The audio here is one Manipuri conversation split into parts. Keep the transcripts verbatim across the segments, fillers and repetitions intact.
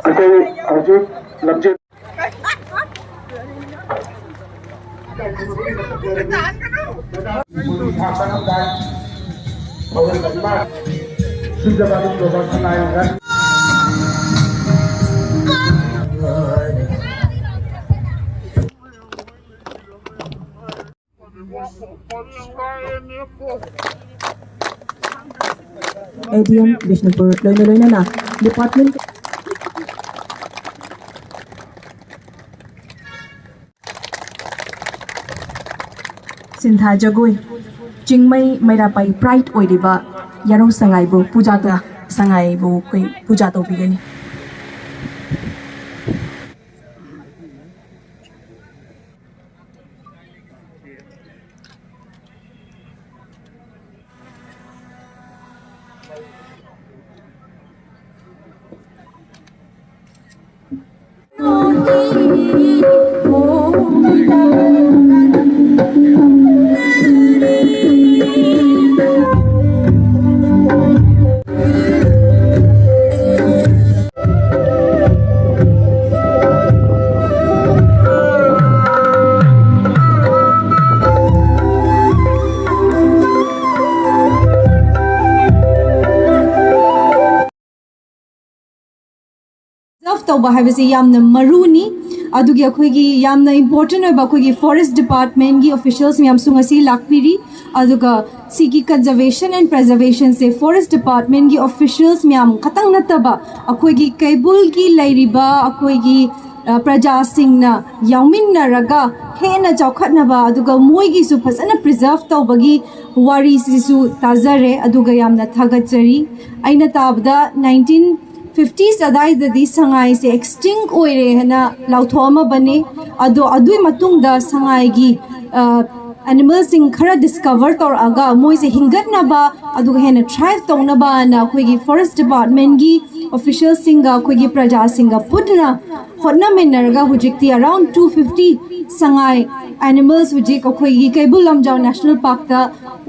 ꯑꯩꯈꯣꯏ ꯍꯧꯖꯤꯛ ꯂꯝꯖꯦꯜ ꯑꯦ ꯗꯤ ꯑꯦꯝ ꯕꯤꯁꯅꯨꯄꯨꯔ ꯂꯣꯏꯅ ꯂꯣꯏꯅꯅ ꯗꯤꯄꯥꯔꯠꯃꯦꯟ ꯁꯤꯟꯊꯥ ꯖꯒꯣꯏ꯫ ꯆꯤꯡꯃꯩ ꯃꯩꯔꯥ ꯄꯥꯏ ꯄ꯭ꯔꯥꯏꯗ ꯑꯣꯏꯔꯤꯕ ꯌꯥꯔꯧ ꯁꯉꯥꯏꯕꯨ ꯄꯨꯖꯥꯗ ꯁꯉꯥꯏꯕꯨ ꯑꯩꯈꯣꯏ ꯄꯨꯖꯥ ꯇꯧꯕꯤꯒꯅꯤ꯫ ꯄ꯭ꯔꯤꯖꯔꯚ ꯇꯧꯕ ꯍꯥꯏꯕꯁꯤ ꯌꯥꯝꯅ ꯃꯔꯨꯅꯤ꯫ ꯑꯗꯨꯒꯤ ꯑꯩꯈꯣꯏꯒꯤ ꯌꯥꯝꯅ ꯏꯝꯄꯣꯔꯇꯦꯟ ꯑꯣꯏꯕ ꯑꯩꯈꯣꯏꯒꯤ ꯐꯣꯔꯦꯁ ꯗꯤꯄꯥꯔꯠꯃꯦꯟꯒꯤ ꯑꯣꯐꯤꯁꯤꯌꯦꯜꯁ ꯃꯌꯥꯝꯁꯨ ꯉꯁꯤ ꯂꯥꯛꯄꯤꯔꯤ꯫ ꯑꯗꯨꯒ ꯁꯤꯒꯤ ꯀꯟꯖꯔꯕꯦꯁꯟ ꯑꯦꯟ ꯄ꯭ꯔꯤꯖꯔꯕꯦꯁꯟꯁꯦ ꯐꯣꯔꯦꯁ ꯗꯤꯄꯥꯔꯠꯃꯦꯟꯒꯤ ꯑꯣꯐꯤꯁꯤꯌꯦꯜꯁ ꯃꯌꯥꯝ ꯈꯛꯇꯪ ꯅꯠꯇꯕ, ꯑꯩꯈꯣꯏꯒꯤ ꯀꯩꯕꯨꯜꯒꯤ ꯂꯩꯔꯤꯕ ꯑꯩꯈꯣꯏꯒꯤ, ꯑ, ꯄ꯭ꯔꯖꯥꯁꯤꯡꯅ ꯌꯥꯎꯃꯤꯟꯅꯔꯒ ꯍꯦꯟꯅ ꯆꯥꯎꯈꯠꯅꯕ, ꯑꯗꯨꯒ ꯃꯣꯏꯒꯤꯁꯨ ꯐꯖꯅ ꯄ꯭ꯔꯤꯖꯔꯚ ꯇꯧꯕꯒꯤ ꯋꯥꯔꯤꯁꯤꯁꯨ ꯇꯥꯖꯔꯦ꯫ ꯑꯗꯨꯒ ꯌꯥꯝꯅ ꯊꯥꯒꯠꯆꯔꯤ꯫ ꯑꯩꯅ ꯇꯥꯕꯗ ꯅꯥꯏꯟꯇꯤꯟ ꯐꯤꯐꯇꯤꯁ ꯑꯗꯥꯏꯗꯗꯤ ꯁꯉꯥꯏꯁꯦ ꯑꯦꯛꯁꯇꯤꯡ ꯑꯣꯏꯔꯦ ꯍꯥꯏꯅ ꯂꯥꯎꯊꯣꯛꯑꯝꯃꯕꯅꯦ꯫ ꯑꯗꯣ ꯑꯗꯨꯒꯤ ꯃꯇꯨꯡꯗ ꯁꯉꯥꯏꯒꯤ, ꯑ, ꯑꯦꯅꯤꯃꯦꯜꯁꯤꯡ ꯈꯔ ꯗꯤꯁꯀꯚꯔ ꯇꯧꯔꯛꯑꯒ ꯃꯣꯏꯁꯦ ꯍꯤꯡꯒꯠꯅꯕ, ꯑꯗꯨꯒ ꯍꯦꯟꯅ ꯊ꯭ꯔꯥꯏꯚ ꯇꯧꯅꯕꯅ ꯑꯩꯈꯣꯏꯒꯤ ꯐꯣꯔꯦꯁ ꯗꯤꯄꯥꯔꯠꯃꯦꯟꯒꯤ ꯑꯣꯐꯤꯁꯤꯌꯦꯜꯁꯤꯡꯒ ꯑꯩꯈꯣꯏꯒꯤ ꯄ꯭ꯔꯖꯥꯁꯤꯡꯒ ꯄꯨꯟꯅ ꯍꯣꯠꯅꯃꯤꯟꯅꯔꯒ ꯍꯧꯖꯤꯛꯇꯤ around two fifty ꯁꯉꯥꯏ animals ꯍꯧꯖꯤꯛ ꯑꯩꯈꯣꯏꯒꯤ ꯀꯩꯕꯨꯜ ꯂꯝꯖꯥꯎ ꯅꯦꯁꯅꯦꯜ ꯄꯥꯔꯛꯇ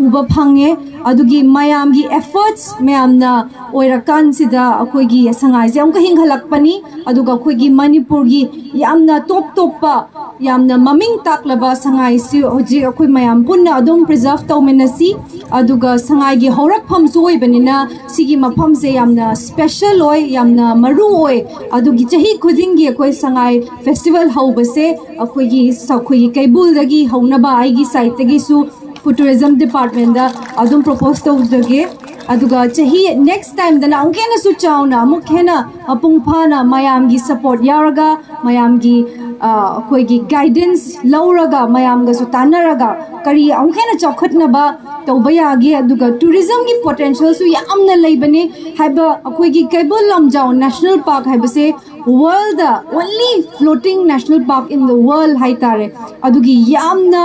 ꯎꯕ ꯐꯪꯉꯦ꯫ ꯑꯗꯨꯒꯤ ꯃꯌꯥꯝꯒꯤ efforts ꯃꯌꯥꯝꯅ ꯑꯣꯏꯔꯀꯥꯟꯁꯤꯗ ꯑꯩꯈꯣꯏꯒꯤ ꯁꯉꯥꯏꯁꯦ ꯑꯃꯨꯛꯀ ꯍꯤꯡꯍꯜꯂꯛꯄꯅꯤ꯫ ꯑꯗꯨꯒ ꯑꯩꯈꯣꯏꯒꯤ ꯃꯅꯤꯄꯨꯔꯒꯤ ꯌꯥꯝꯅ ꯇꯣꯞ ꯇꯣꯞꯄ, ꯌꯥꯝꯅ ꯃꯃꯤꯡ ꯇꯥꯛꯂꯕ ꯁꯉꯥꯏꯁꯤ ꯍꯧꯖꯤꯛ ꯑꯩꯈꯣꯏ ꯃꯌꯥꯝ ꯄꯨꯟꯅ ꯑꯗꯨꯝ preserve ꯇꯧꯃꯤꯟꯅꯁꯤ꯫ ꯑꯗꯨꯒ ꯁꯉꯥꯏꯒꯤ ꯍꯧꯔꯛꯐꯝꯁꯨ ꯑꯣꯏꯕꯅꯤꯅ ꯁꯤꯒꯤ ꯃꯐꯝꯁꯦ ꯌꯥꯝꯅ special ꯑꯣꯏ, ꯌꯥꯝꯅ ꯃꯔꯨ ꯑꯣꯏ꯫ ꯑꯗꯨꯒꯤ ꯆꯍꯤ ꯈꯨꯗꯤꯡꯒꯤ ꯑꯩꯈꯣꯏ ꯁꯉꯥꯏ festival ꯍꯧꯕꯁꯦ ꯑꯩꯈꯣꯏꯒꯤ, ꯑꯩꯈꯣꯏꯒꯤ ꯀꯩꯕꯨꯜꯗꯒꯤ ꯍꯧꯅꯕ ꯑꯩꯒꯤ sideꯇꯒꯤꯁꯨ food tourism departmentꯇ ꯑꯗꯨꯝ propose ꯇꯧꯖꯒꯦ꯫ ꯑꯗꯨꯒ ꯆꯍꯤ next timeꯗꯅ ꯑꯃꯨꯛ ꯍꯦꯟꯅꯁꯨ ꯆꯥꯎꯅ, ꯑꯃꯨꯛ ꯍꯦꯟꯅ ꯃꯄꯨꯡ ꯐꯥꯅ ꯃꯌꯥꯝꯒꯤ support ꯌꯥꯎꯔꯒ, ꯃꯌꯥꯝꯒꯤ, ꯑ, ꯑꯩꯈꯣꯏꯒꯤ guidance ꯂꯧꯔꯒ, ꯃꯌꯥꯝꯒꯁꯨ ꯇꯥꯟꯅꯔꯒ ꯀꯔꯤ ꯑꯃꯨꯛ ꯍꯦꯟꯅ ꯆꯥꯎꯈꯠꯅꯕ ꯇꯧꯕ ꯌꯥꯒꯦ꯫ ꯑꯗꯨꯒ tourismꯒꯤ potentialꯁꯨ ꯌꯥꯝꯅ ꯂꯩꯕꯅꯦ ꯍꯥꯏꯕ, ꯑꯩꯈꯣꯏꯒꯤ ꯀꯩꯕꯨꯜ ꯂꯝꯖꯥꯎ ꯅꯦꯁꯅꯦꯜ ꯄꯥꯔꯛ ꯍꯥꯏꯕꯁꯦ worldꯗ only floating national park in the world ꯍꯥꯏꯇꯥꯔꯦ꯫ ꯑꯗꯨꯒꯤ ꯌꯥꯝꯅ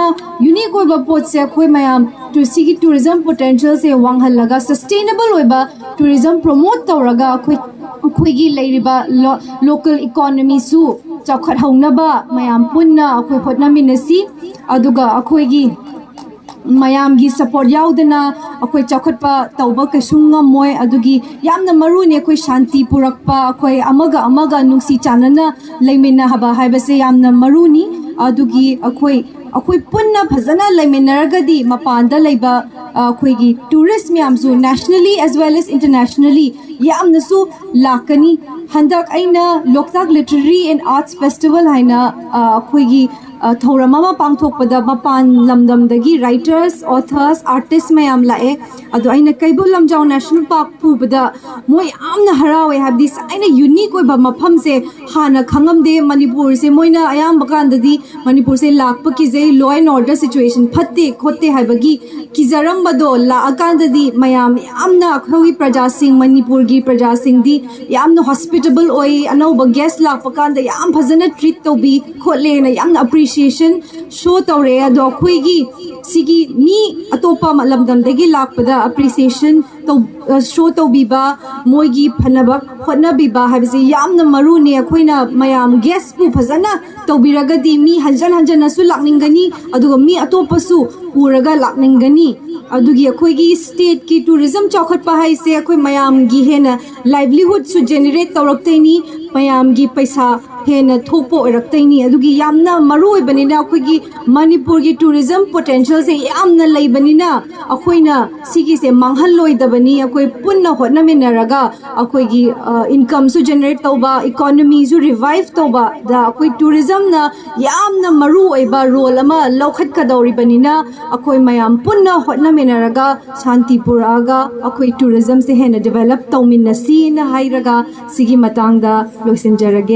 unique ꯑꯣꯏꯕ ꯄꯣꯠꯁꯦ ꯑꯩꯈꯣꯏ ꯃꯌꯥꯝ ꯇꯨ-, ꯁꯤꯒꯤ tourism potentialꯁꯦ ꯋꯥꯡꯍꯜꯂꯒ sustainable ꯑꯣꯏꯕ tourism promote ꯇꯧꯔꯒ ꯑꯩꯈꯣꯏ, ꯑꯩꯈꯣꯏꯒꯤ ꯂꯩꯔꯤꯕ lo-, local economyꯁꯨ ꯆꯥꯎꯈꯠꯍꯧꯅꯕ ꯃꯌꯥꯝ ꯄꯨꯟꯅ ꯑꯩꯈꯣꯏ ꯍꯣꯠꯅꯃꯤꯟꯅꯁꯤ꯫ ꯑꯗꯨꯒ ꯑꯩꯈꯣꯏꯒꯤ ꯃꯌꯥꯝꯒꯤ support ꯌꯥꯎꯗꯅ ꯑꯩꯈꯣꯏ ꯆꯥꯎꯈꯠꯄ ꯇꯧꯕ ꯀꯩꯁꯨ ꯉꯝꯃꯣꯏ꯫ ꯑꯗꯨꯒꯤ ꯌꯥꯝꯅ ꯃꯔꯨꯅꯤ ꯑꯩꯈꯣꯏ ꯁꯥꯟꯇꯤ ꯄꯨꯔꯛꯄ, ꯑꯩꯈꯣꯏ ꯑꯃꯒ ꯑꯃꯒ ꯅꯨꯡꯁꯤ ꯆꯥꯟꯅꯅ ꯂꯩꯃꯤꯟꯅꯕ ꯍꯥꯏꯕꯁꯦ ꯌꯥꯝꯅ ꯃꯔꯨꯅꯤ꯫ ꯑꯗꯨꯒꯤ ꯑꯩꯈꯣꯏ, ꯑꯩꯈꯣꯏ ꯄꯨꯟꯅ ꯐꯖꯅ ꯂꯩꯃꯤꯟꯅꯔꯒꯗꯤ ꯃꯄꯥꯟꯗ ꯂꯩꯕ, ꯑ, ꯑꯩꯈꯣꯏꯒꯤ tourist ꯃꯌꯥꯝꯁꯨ nationally as well as internationally ꯌꯥꯝꯅꯁꯨ ꯂꯥꯛꯀꯅꯤ꯫ ꯍꯟꯗꯛ ꯑꯩꯅ ꯂꯣꯛꯇꯥꯛ Literary and Arts Festival ꯍꯥꯏꯅ, ꯑ, ꯑꯩꯈꯣꯏꯒꯤ, ꯑ, ꯊꯧꯔꯝ ꯑꯃ ꯄꯥꯡꯊꯣꯛꯄꯗ ꯃꯄꯥꯟ ꯂꯝꯗꯝꯗꯒꯤ writers, authors, artist ꯃꯌꯥꯝ ꯂꯥꯛꯑꯦ꯫ ꯑꯗꯣ ꯑꯩꯅ ꯀꯩꯕꯨꯜ ꯂꯝꯖꯥꯎ ꯅꯦꯁꯅꯦꯜ ꯄꯥꯔꯛ ꯄꯨꯕꯗ ꯃꯣꯏ ꯌꯥꯝꯅ ꯍꯔꯥꯎꯋꯦ, ꯍꯥꯏꯕꯗꯤ ꯁꯨꯃꯥꯏꯅ unique ꯑꯣꯏꯕ ꯃꯐꯝꯁꯦ ꯍꯥꯟꯅ ꯈꯪꯉꯝꯗꯦ꯫ ꯃꯅꯤꯄꯨꯔꯁꯦ ꯃꯣꯏꯅ ꯑꯌꯥꯝꯕ ꯀꯥꯟꯗꯗꯤ ꯃꯅꯤꯄꯨꯔꯁꯦ ꯂꯥꯛꯄ ꯀꯤꯖꯩ, law and order situation ꯐꯠꯇꯦ ꯈꯣꯠꯇꯦ ꯍꯥꯏꯕꯒꯤ ꯀꯤꯖꯔꯝꯕꯗꯣ ꯂꯥꯛꯑꯀꯥꯟꯗꯗꯤ ꯃꯌꯥꯝ ꯌꯥꯝꯅ ꯑꯩꯈꯣꯏꯒꯤ ꯄ꯭ꯔꯖꯥꯁꯤꯡ, ꯃꯅꯤꯄꯨꯔꯒꯤ ꯄ꯭ꯔꯖꯥꯁꯤꯡꯗꯤ ꯌꯥꯝꯅ hospitable ꯑꯣꯏ, ꯑꯅꯧꯕ guest ꯂꯥꯛꯄ ꯀꯥꯟꯗ ꯌꯥꯝ ꯐꯖꯅ treat ꯇꯧꯕꯤ ꯈꯣꯠꯂꯦꯅ ꯌꯥꯝꯅ appreciate ꯑꯦꯄ꯭ꯔꯤꯁꯤꯌꯦꯁꯟ ꯁꯣ ꯇꯧꯔꯛꯑꯦ꯫ ꯑꯗꯣ ꯑꯩꯈꯣꯏꯒꯤ ꯁꯤꯒꯤ ꯃꯤ ꯑꯇꯣꯞꯄ ꯂꯝꯗꯝꯗꯒꯤ ꯂꯥꯛꯄꯗ ꯑꯦꯄ꯭ꯔꯤꯁꯤꯌꯦꯁꯟ ꯇꯧ ꯁꯣ ꯇꯧꯕꯤꯕ, ꯃꯣꯏꯒꯤ ꯐꯅꯕ ꯍꯣꯠꯅꯕꯤꯕ ꯍꯥꯏꯕꯁꯤ ꯌꯥꯝꯅ ꯃꯔꯨꯅꯤ꯫ ꯑꯩꯈꯣꯏꯅ ꯃꯌꯥꯝ ꯒꯦꯁꯄꯨ ꯐꯖꯅ ꯇꯧꯕꯤꯔꯒꯗꯤ ꯃꯤ ꯍꯟꯖꯟ ꯍꯟꯖꯟꯅꯁꯨ ꯂꯥꯛꯅꯤꯡꯒꯅꯤ, ꯑꯗꯨꯒ ꯃꯤ ꯑꯇꯣꯞꯄꯁꯨ ꯎꯔꯒ ꯂꯥꯛꯅꯤꯡꯒꯅꯤ꯫ ꯑꯗꯨꯒꯤ ꯑꯩꯈꯣꯏꯒꯤ ꯁ꯭ꯇꯦꯠꯀꯤ ꯇꯨꯔꯤꯖꯝ ꯆꯥꯎꯈꯠꯄ ꯍꯥꯏꯁꯦ ꯑꯩꯈꯣꯏ ꯃꯌꯥꯝꯒꯤ ꯍꯦꯟꯅ ꯂꯥꯏꯚꯂꯤꯍꯨꯗꯁꯨ ꯖꯦꯅꯦꯔꯦꯠ ꯇꯧꯔꯛꯇꯣꯏꯅꯤ, ꯃꯌꯥꯝꯒꯤ ꯄꯩꯁꯥ ꯍꯦꯟꯅ ꯊꯣꯛꯄ ꯑꯣꯏꯔꯛꯇꯣꯏꯅꯤ꯫ ꯑꯗꯨꯒꯤ ꯌꯥꯝꯅ ꯃꯔꯨ ꯑꯣꯏꯕꯅꯤꯅ ꯑꯩꯈꯣꯏꯒꯤ ꯃꯅꯤꯄꯨꯔꯒꯤ ꯇꯨꯔꯤꯖꯝ ꯄꯣꯇꯦꯟꯁꯤꯌꯦꯜꯁꯦ ꯌꯥꯝꯅ ꯂꯩꯕꯅꯤꯅ ꯑꯩꯈꯣꯏꯅ ꯁꯤꯒꯤꯁꯦ ꯃꯥꯡꯍꯜꯂꯣꯏꯗꯕꯅꯤ꯫ ꯑꯩꯈꯣꯏ ꯄꯨꯟꯅ ꯍꯣꯠꯅꯃꯤꯟꯅꯔꯒ ꯑꯩꯈꯣꯏꯒꯤ ꯏꯟꯀꯝꯁꯨ ꯖꯦꯅꯦꯔꯦꯠ ꯇꯧꯕ, ꯏꯀꯣꯅꯣꯃꯤꯁꯨ ꯔꯤꯚꯥꯏꯚ ꯇꯧꯕꯗ ꯑꯩꯈꯣꯏ ꯇꯨꯔꯤꯖꯝꯅ ꯌꯥꯝꯅ ꯃꯔꯨ ꯑꯣꯏꯕ ꯔꯣꯜ ꯑꯃ ꯂꯧꯈꯠꯀꯗꯧꯔꯤꯕꯅꯤꯅ ꯑꯩꯈꯣꯏ ꯃꯌꯥꯝ ꯄꯨꯟꯅ ꯍꯣꯠꯅꯃꯤꯟꯅꯔꯒ ꯁꯥꯟꯇꯤ ꯄꯨꯔꯛꯑꯒ ꯑꯩꯈꯣꯏ ꯇꯨꯔꯤꯖꯝꯁꯦ ꯍꯦꯟꯅ ꯗꯤꯕꯦꯂꯞ ꯇꯧꯃꯤꯟꯅꯁꯤꯅ ꯍꯥꯏꯔꯒ ꯁꯤꯒꯤ ꯃꯇꯥꯡꯗ ꯂꯣꯏꯁꯤꯟꯖꯔꯒꯦ꯫